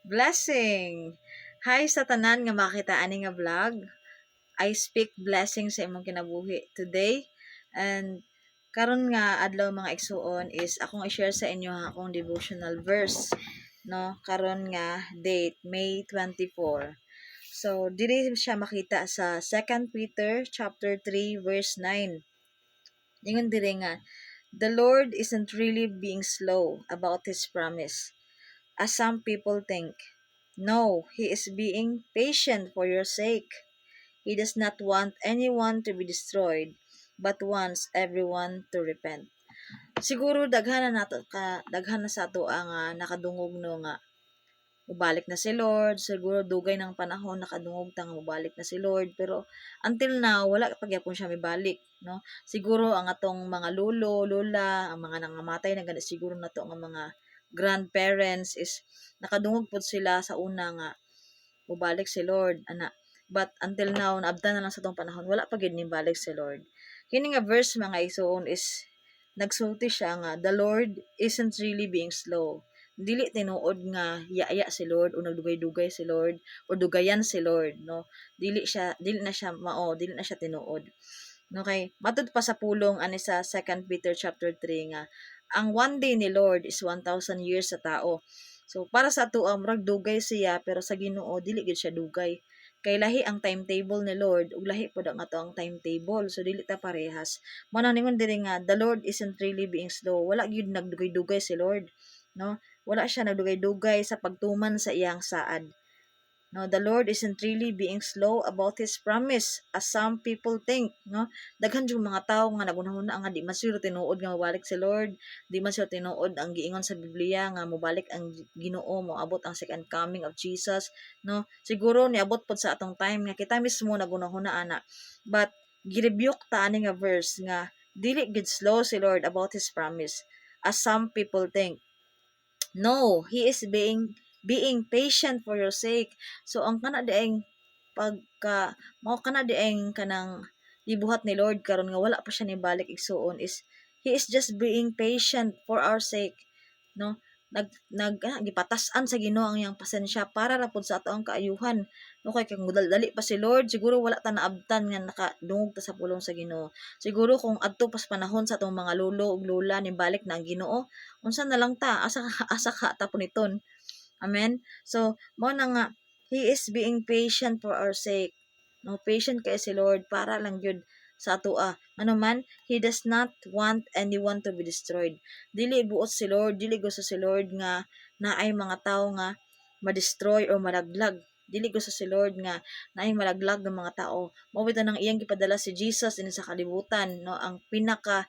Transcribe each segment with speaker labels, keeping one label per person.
Speaker 1: Blessing! Hi sa tanan nga makita ani nga vlog. I speak blessing sa imong kinabuhi today. And karon nga adlaw, mga igsuon, is akong i-share sa inyo ang akong devotional verse, no? Karon nga date, May 24. So diri siya makita sa 2 Peter chapter 3 verse 9. Ingon diri nga, "The Lord isn't really being slow about his promise, as some people think. No, he is being patient for your sake. He does not want anyone to be destroyed, but wants everyone to repent." Siguro daghan na nato ka daghan na sa ato ang nakadungog, no, nga mubalik na si Lord. Siguro dugay ng panahon nakadungog ta nga mubalik na si Lord, pero until now wala pa gyapon siya mibalik, no? Siguro ang atong mga lolo, lola, ang mga nangamatay na gani siguro nato nga mga grandparents is nakadungog pod sila sa una nga mubalik si Lord ana. But until now, naabtan na lang sa atong panahon, wala pa gyud nibalik si Lord. Kini nga verse, mga igsoon, is nagsulti siya nga the Lord isn't really being slow. Dili tinuod nga yaya si Lord o nagdugay-dugay si Lord o dugayan si Lord, no? Dili na siya mao, dili na siya tinuod, no? Kay matud pa sa pulong ani sa 2 Peter chapter 3 nga ang one day ni Lord is 1,000 years sa tao. So para sa ato, murag dugay siya, pero sa Ginoo dili gyud siya dugay. Kay lahi ang timetable ni Lord ug lahi pod ang ato ang timetable. So dili ta parehas. Mao na ningon diri nga the Lord isn't really being slow. Wala gyud nagdugay-dugay si Lord, no? Wala siya nagdugay-dugay sa pagtuman sa iyang saad. No, the Lord isn't really being slow about his promise, as some people think, no? Daghan jud mga tawo nga nagunahuna nga di man siguro tinuod nga mobalik si Lord, di man siguro tinuod ang giingon sa Biblia nga mobalik ang Ginoo, moabot ang second coming of Jesus, no? Siguro niabot pod sa atong time nga kita mismo nagunahuna ana. But girebuke ta ani nga verse nga dili gid slow si Lord about his promise, as some people think. No, he is being patient for your sake. So ang kana dieng pagka mao kana dieng kanang gibuhat ni Lord karon nga wala pa siya nibalik, igsuon, is he is just being patient for our sake, no? Nag nag gipatas-an sa Ginoo ang iyang pasensya para ra pud sa ato ang kaayuhan, no? Kay kung dali pa si Lord, siguro wala ta naabtan nga nakadungog ta sa pulong sa Ginoo. Siguro kung adto pas panahon sa atong mga lolo ug lola nibalik na ang Ginoo, unsa na lang ta? Asa ka ta puniton? Amen? So mao na nga he is being patient for our sake, no? Patient kay si Lord para lang gyud sa atoa. Ano man, he does not want anyone to be destroyed. Dili buot si Lord, dili gusto si Lord nga naay mga tawo nga ma-destroy o malaglag. Dili gusto si Lord nga naay malaglag ng mga tao. Mao bitaw nang iyang gipadala si Jesus dinhi sa kalibutan, no? Ang pinaka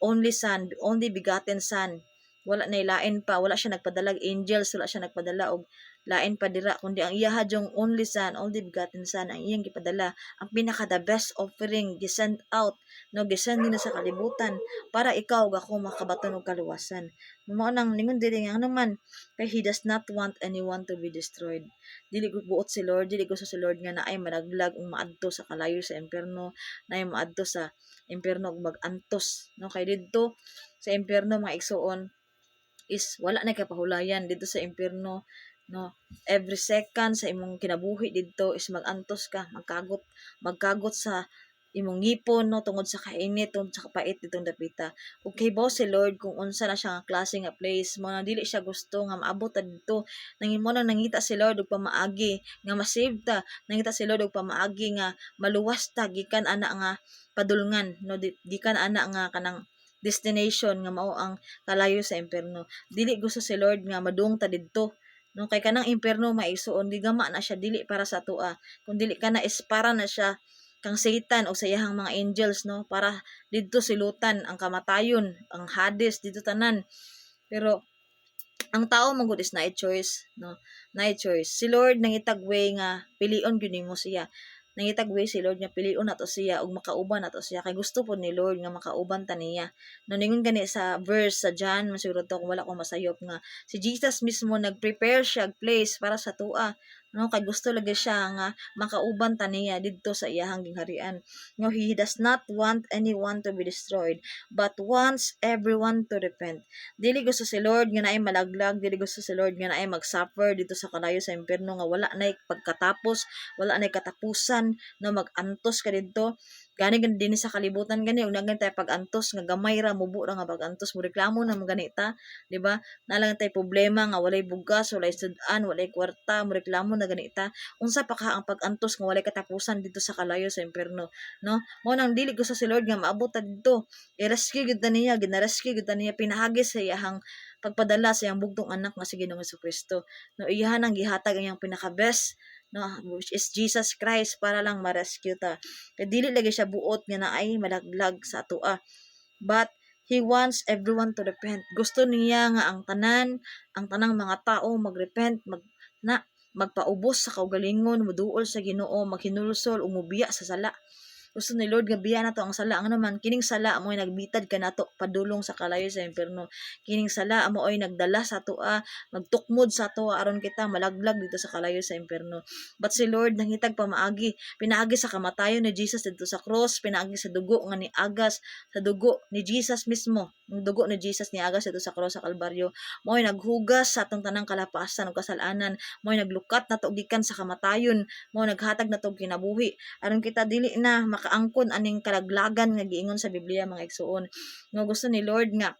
Speaker 1: only son, only begotten son. Wala na lain pa, wala siya nagpadala og angels, wala siya nagpadala og lain pa dira kundi ang iyaha jung only son, only begotten son ang iyang gipadala, ang pinaka the best offering gisend out, no? Gisend nila sa kalibutan para ikaw ug ako makabaton og kaluwasan. Mao nang ningon diri nga ano man kay he does not want anyone to be destroyed. Dili buot si Lord, dili gusto si Lord nga naay malaglag ug maadto sa kalayo sa impierno, naay maadto sa impierno ug mag-antos, no? Kay didto sa impierno, mga igsuon, is wala na kapahulayan didto sa impierno, no? Every second sa imong kinabuhi didto is magantos ka, magkagot, magkagot sa imong ngipon, no, tungod sa kainit, tungod sa kapait ditong dapita. Ug kahibaw si Lord kung unsa na siya nga klase nga place. Mo na dili siya gusto nga maabot ta didto. Nang mo nang nangita si Lord og pamaagi nga ma-save ta, nangita si Lord og pamaagi nga maluwas ta gikan ana nga padulngan, no, gikan ana nga kanang destination nga mao ang kalayo sa impierno. Dili gusto si Lord nga madung ta didto, no? Kay kanang impierno, mga igsuon, gigama na siya dili para sa atoa, kun dili kana is para na siya kang Satan o sa iyahang mga angels, no? Para didto silutan ang kamatayon, ang Hades didto tanan. Pero ang tao man gud is naay choice, no? Naay choice. Si Lord nangitag way nga pilion gyud nimo siya. Nangitag way si Lord nga pilion nato siya ug makauban nato siya, kay gusto pod ni Lord nga makauban ta niya, no? Ningon gani sa verse sa John man siguro to, kung wala ko masayop, nga si Jesus mismo nag-prepare siya og place para sa atoa. No, kay gusto lagi siya nga makauban ta niya didto sa iyahang gingharian. No, he does not want anyone to be destroyed, but wants everyone to repent. Dili gusto si Lord nga naay malaglag, dili gusto si Lord nga naay magsuffer dito sa kalayo sa impierno nga wala nay pagkatapos, wala nay katapusan, no, magantos ka didto. Gani gani dinhi sa kalibutan gani ug naa tay pag-antos nga gamay ra, mubo ra nga pag-antos, mo reklamo na man gani ta, di ba? Naa lang tay problema nga walay bugas, walay sud-an, walay kwarta, mo reklamo na gani ta. Unsa pa ka ang pag-antos nga walay katapusan dito sa kalayo sa impierno, no? Mao nang dili gusto si Lord nga maabot ta didto. I-rescue gyud ta niya, gina-rescue gyud ta niya pinaagi sa iyahang pagpadala sa iyang bugtong anak nga si Ginoong Kristo. No, iyahan ang gihatag ang iyang pinaka-best, no, which is Jesus Christ, para lang ma-rescue ta. Kay dili lagi siya buot nga naay malaglag sa atoa. But he wants everyone to repent. Gusto niya nga ang tanan, ang tanang mga tao magrepent, mag na magpaubos sa kaugalingon, muduol sa Ginoo, maghinulsol, umubiya sa sala. Gusto ni Lord nga biya nato ang sala. Ang naman kining sala mo nagbitad kanato padulong sa kalayo sa impierno. Kining sala mo ay nagdala sa atoa, magtukmod sa atoa aron kita malaglag dito sa kalayo sa impierno. But si Lord nangitag pamaagi, pinaagi sa kamatayon ni Jesus dito sa cross, pinaagi sa dugo nga niagas, sa dugo ni Jesus mismo. Ang dugo ni Jesus niagas dito sa cross sa Kalbaryo. Mo'y naghugas sa atong tanang kalapasan ug kasalanan, mo'y naglukat nato gikan sa kamatayon, mo naghatag nato og kinabuhi aron kita dili na makaangkon aning kalaglagan nga giingon sa Biblia, mga igsuon. Nga gusto ni Lord nga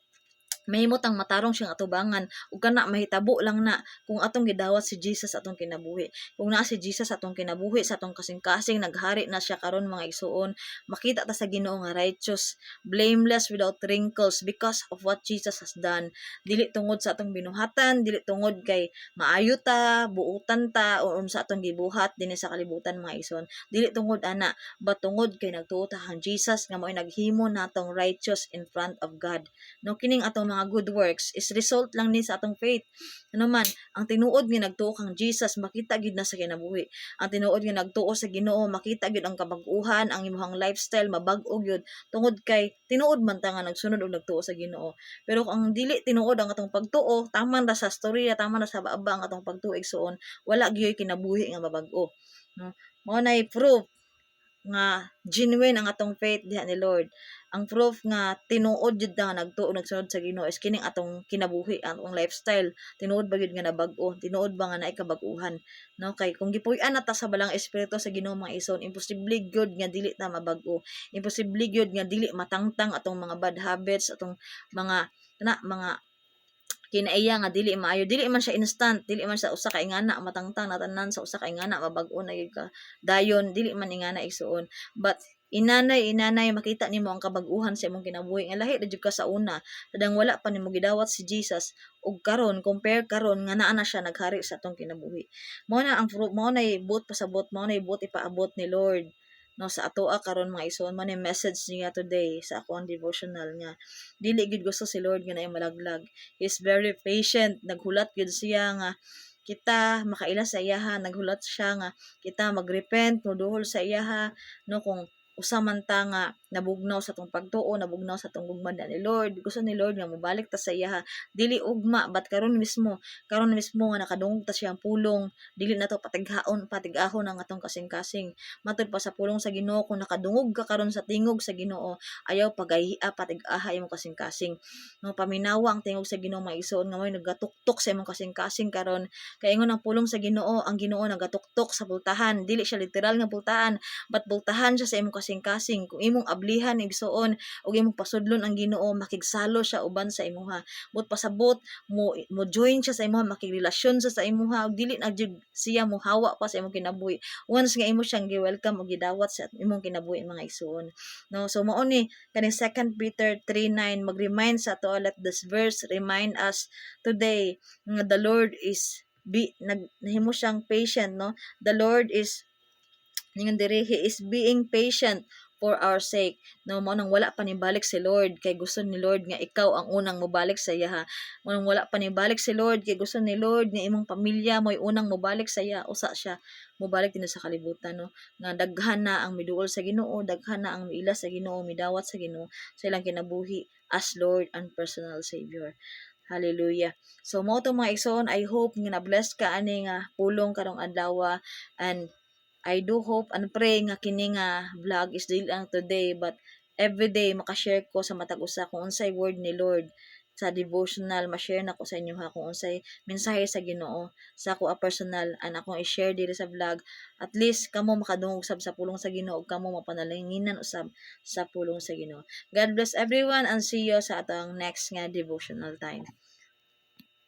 Speaker 1: mahimot ang matarong siyang atubangan, ug kana mahitabo lang na kung atong gidawat si Jesus atong kinabuhi. Kung naa si Jesus atong kinabuhi, sa atong kasing-kasing, naghari na siya karon, mga igsuon, makita ta sa Ginoo nga righteous, blameless, without wrinkles, because of what Jesus has done. Dili tungod sa atong binuhatan, dili tungod kay maayo ta, buutan ta, o unsa atong gibuhat dinhi sa kalibutan, mga igsuon. Dili tungod ana, but tungod kay nagtuo ta kang Jesus nga mo'y naghimo natong righteous in front of God. No, kining atong mga good works is result lang ni sa atong faith. Ano man, ang tinuod nga nagtuo kang Jesus makita gyud na sa kinabuhi. Ang tinuod nga nagtuo sa Ginoo, makita gyud ang kabag-uhan, ang imong lifestyle mabag-o gyud tungod kay tinuod man ta nga nagsunod og nagtuo sa Ginoo. Pero kung ang dili tinuod ang atong pagtuo, taman ra sa storya, taman ra sa baaba ang atong pagtuo, igsuon, wala gyud kinabuhi nga mabag-o. No? Mao nay proof nga genuine ang atong faith diha ni Lord. Ang proof nga tinuod jud na nga nagtuo, nagsunod sa Ginoo is kining atong kinabuhi, ang atong lifestyle. Tinuod ba gyud nga nabag-o? Tinuod ba nga naay kabag-uhan? No, kay kung gipuy-an na ta sa Balaang Espiritu sa Ginoo, mga igsoon, imposible gyud nga dili ta mabag-o. Imposible gyud nga dili matangtang atong mga bad habits, atong mga na mga kinaiya nga dili maayo. Dili man siya instant, dili man sa usa ka ingana matangtang na tanan, sa usa ka ingana mabag-o na gyud ka dayon, dili man ingana, igsuon. But inanay inanay makita nimo ang kabag-uhan sa imong kinabuhi nga lahi ra jud ka sa una tadang wala pa nimo gidawat si Jesus ug karon, compare karon nga naa na siya naghari sa atong kinabuhi. Mao na ang mao nay buot pasabot, mao nay buot ipaabot ni Lord, no, sa atoa karon, mga igsoon. Man message niya today sa akong devotional nga dili gyud gusto si Lord nga naay malaglag. He is very patient. Naghulat gyud siya nga kita makaila sa iyaha, naghulat siya nga kita magrepent, moduol sa iyaha, no? Kung usa man ta nga nabugnaw sa atong pagtuo, nabugnaw sa atong gugma ni Lord, gusto ni Lord nga mobalik ta sa iyaha. Dili ugma, but karon mismo, karon mismo nga nakadungog ta siyang pulong, dili na to patighaon, patig-ahon ang atong kasing-kasing. Matud pa sa pulong sa Ginoo, kung nakadungog ka karon sa tingog sa Ginoo, ayaw pagayhia, patig-aha imong kasing-kasing. No, paminawa ang tingog sa Ginoo, mga igsoon, nga mo'y nagatuktok sa imong kasing-kasing karon. Kay ingon ang pulong sa Ginoo, ang Ginoo nagatuktok sa pultahan. Dili siya literal nga pultahan, but pultahan siya sa imong kasing-kasing. Kung imong ablihan, igsuon, ug imong pasudlon ang Ginoo, makigsalo siya uban sa imuha. But pasabot mo mo join siya sa imuha, makigrelasyon siya sa imuha, ug dili na jud siya mohawa pa sa imong kinabuhi once nga imo siyang gi-welcome ug gidawat sa imong kinabuhi, mga igsuon. No, so mao ni kaning 2 Peter 3:9 mag-remind sa ato. Let this verse remind us today nga the Lord is be nag nahimo siyang patient, no? The Lord is, ningon diri, he is being patient for our sake, no? Mao nang wala pa nibalik si Lord kay gusto ni Lord nga ikaw ang unang mobalik sa iya. Mao nang wala pa nibalik si Lord kay gusto ni Lord nga imong pamilya mo'y unang mobalik sa iya, usa siya mobalik dinhi sa kalibutan, no, nga daghan na ang miduol sa Ginoo, daghan na ang miila sa Ginoo, midawat sa Ginoo sa ilang kinabuhi as Lord and personal Savior. Hallelujah. So mao to, mga igsoon, I hope nga na-bless ka ani nga pulong karong adlaw, and I do hope and pray nga kini nga vlog is dili lang today but everyday makashare ko sa matag usa kung unsay word ni Lord sa devotional. Ma-share nako sa inyo ha kung unsay mensahe sa Ginoo sa ako a personal and akong i-share diri sa vlog. At least kamo makadungog sab sa pulong sa Ginoo ug kamo mapanalanginan usab sa pulong sa Ginoo. God bless everyone and see you sa atong next nga devotional time.